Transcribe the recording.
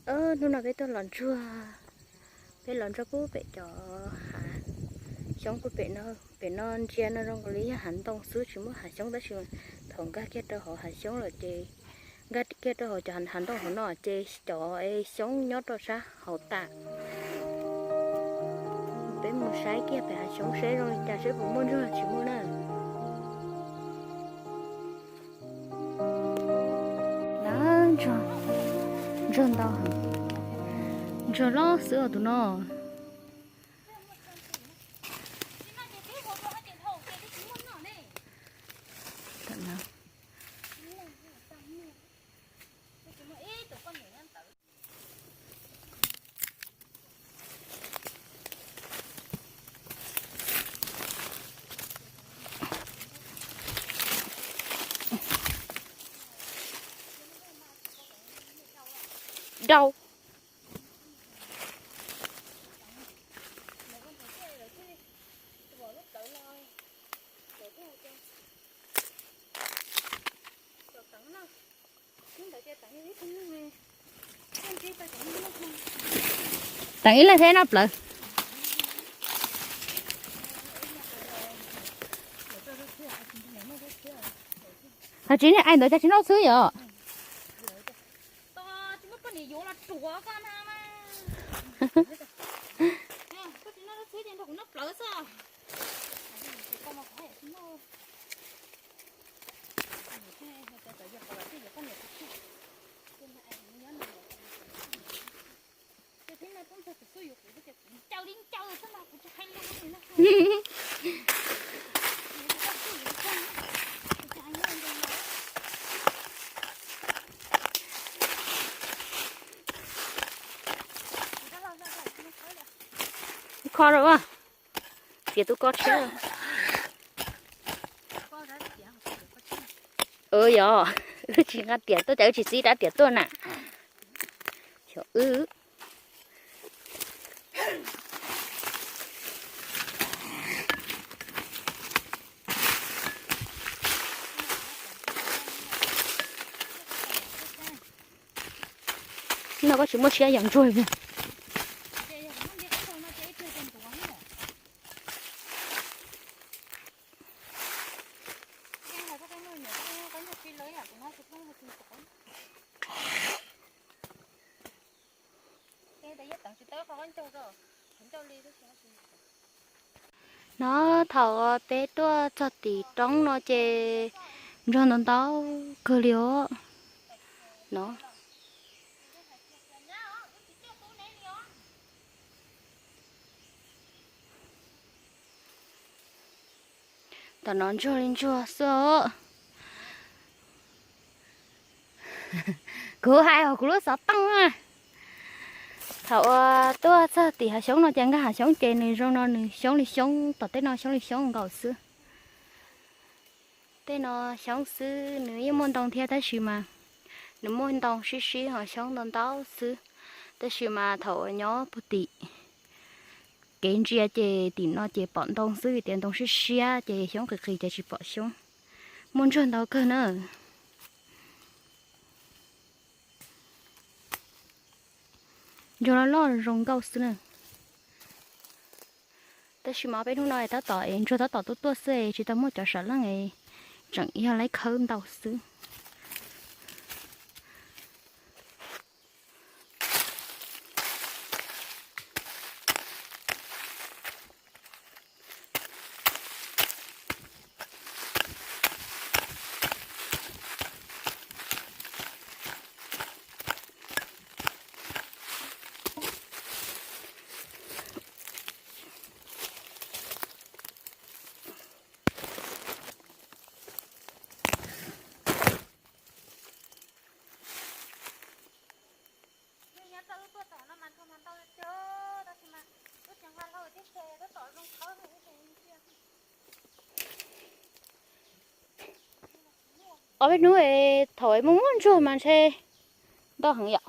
Hnub no peb tuaj los ntsuag, peb los ntsuag pub pem cov hav xyoob pub pem no. Pem no ntsia no zoo nkaus li yog hav ntoo xwb tsis muaj hav xyoob tab sis thaum nkag kiag rau hauv hav xyoob lawm ces, nkag kiag rau hauv cov hav ntoo hauv no ces cov xyoob nyob rau sab hauv tas. Peb mus saib kiag pem hav xyoob seb zoo li cas seb puas muaj ntsuag tsis muaj na. Ntsuag ntau, ntsuag loj xwb os tus no. Dau. Teem ib leeg thiab noj plawv. Hos tsis niag ai ntawd cas tsis noj xwb yom? Kho rau, tias tus ko tshiab. Yog, wb tsis nqa tias tuaj cas wb tsis txib rab tias tuaj na. Xyov wb. No koj tsis muaj siab yog ntsuag. No thaum peb tuaj txog tim roob no ces ntsuag ntau ntau kawg li os. No tam no ntsuag li ntsuag xwb os. Kuv hais hauv kuv lub xov tooj na. Thaum uas tuaj txog tim hav xyoob no ces nkag hav xyoob ces nws zoo no nws xyoob li xyoob, tom tej no xyoob li xyoob nkaus xwb. Tej no xyoob xwb, nws yeej muaj ntoo thiab tab sis mas nws muaj ntoo sib sib ho xyoob ntau ntau xwb. Tab sis mas thaum uas nyob puag tim kev ntsia ces tim no ces pom ntoo xwb vim tias ntoo siab siab ces xyoob qis qis ces tsis pom xyoob. Muaj ntsuag ntau kawg na. Ntsuag loj loj zoo nkauj xwb na. Tab sis mas peb hnub no tab tom es ntsuag tab tom tuaj tuaj xwb es tsis tau muaj cov sam leej es tseem yog laib khawb ntau xwb. Ob peb hnub thaum muaj muaj ntsuag mas ntshe ntau heev yom.